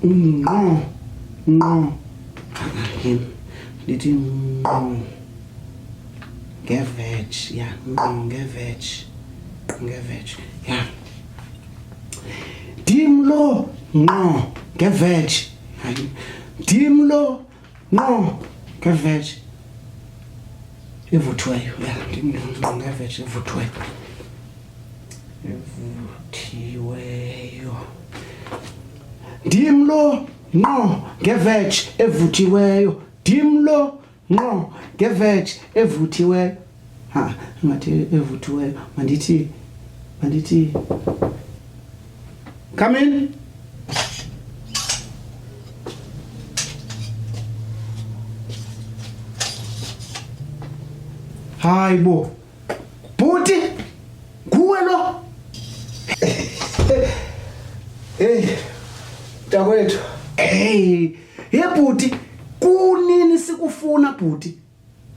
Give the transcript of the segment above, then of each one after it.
Ngqo ngqo ndithi ngqo ngeveg, ya, ngqo ngeveg, ngeveg, ya. Ndim lo ngqo ngeveg, hayi, ndim lo ngqo ngeveg evuthiweyo, ya, ndim lo ngqo ngeveg evuthiweyo, evuthiweyo. Ndim lo ngqo ngeveg evuthiweyo, ndim lo ngqo ngeveg evuthiweyo. Ha, ngathi evuthiweyo, mandithi, mandithi come in. Hayi bo, bhuti, nguwe lo? Hey, mntakwethu. Hey, ye bhuti, kunini sikufuna bhuti?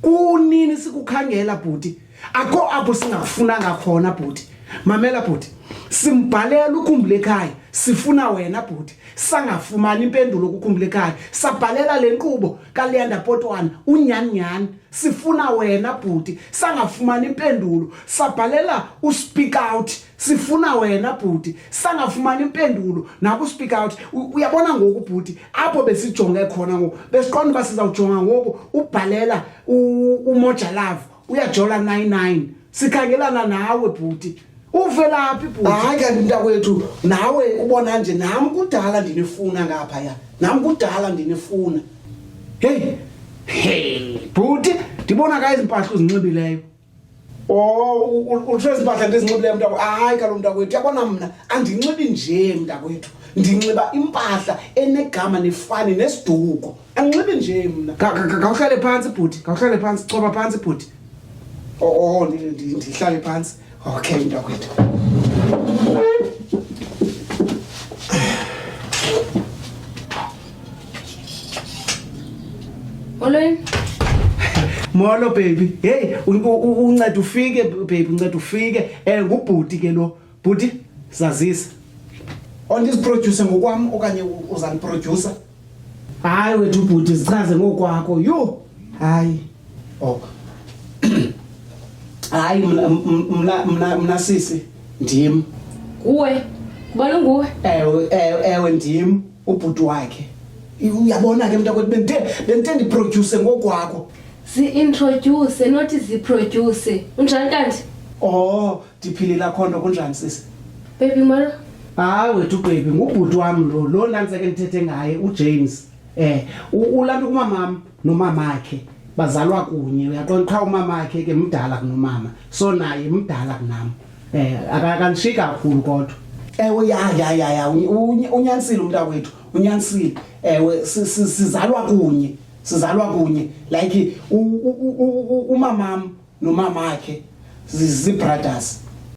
Kunini sikukhangela bhuti? Akho apho singakufunanga khona bhuti. Mamela bhuti, simbhalela ukhumbule ekhaya, sifuna wena bhuti. Sangafumani impendulo kukhumbule ekhaya. Sabhalela le nkqubo kaLiyanda Potwana unyani nyani. Sifuna wena bhuti, sangafumani impendulo. Sabhalela uspeak out, sifuna wena bhuti, sangafumani impendulo naku speak out. Uyabona ngoku bhuti, apho besijonge khona ngoku, besiqonda uba sizawujonga ngoku ubhalela uMoja Love, uyajola 99. Sikhangelana nawe bhuti. Uvelaphi bhuti? Hayi kanti mntakwethu, nawe ubona nje nam kudala ndinifuna ngaphaya, nam kudala ndinifuna. Hey, hey bhuti, ndibona ka ezi mpahla uzinxibileyo. Oh, utsho ezi mpahla ndizinxibileyo mntakwethu? Hayi kaloku mntakwethu, uyabona mna andinxibi nje mntakwethu, ndinxiba impahla enegama nefani nesiduko, andinxibi nje mna. Khawuhlale phantsi bhuti, khawuhlale phantsi, coba phantsi bhuti. Oh, oh, ndihlale phantsi. Okay mntakwethu. Molweni. Molo baby. Hey, unceda ufike baby, unceda ufike. Ngubhuti ke lo. Bhuti, zazisa. Ondiziproduce ngokwam okanye uzandiproducer? Hayi wethu bhuti, zichaze ngokwakho. Yho! Hayi. Oh. Hayi mna mna mna mna sisi ndim. Nguwe? Ngubani unguwe? Ewe, ewe, ewe ndim ubhuti wakhe. Uyabona ke mntakwethu, bendithe ndiproduce ngokwakho. Zi-introduce not ziproduce. Unjani kanti? Oh, ndiphilile akho nto, kunjani sisi? Baby molo. Hayi wethu baby, ngubhuti wam lo, lo ndantseke ndithethe ngaye uJames. Ulanto kumamam nomamakhe bazalwa kunye, uyaqonda qha umamakhe ke mdala kunomama, so naye mdala kunam. Akandishiyi kakhulu kodwa. Ewe, ya, ya, ya, ya, unyanisile umntakwethu, unyanisile. Ewe, sizalwa kunye, sizalwa kunye. Like umamam nomamakhe zii-brothers.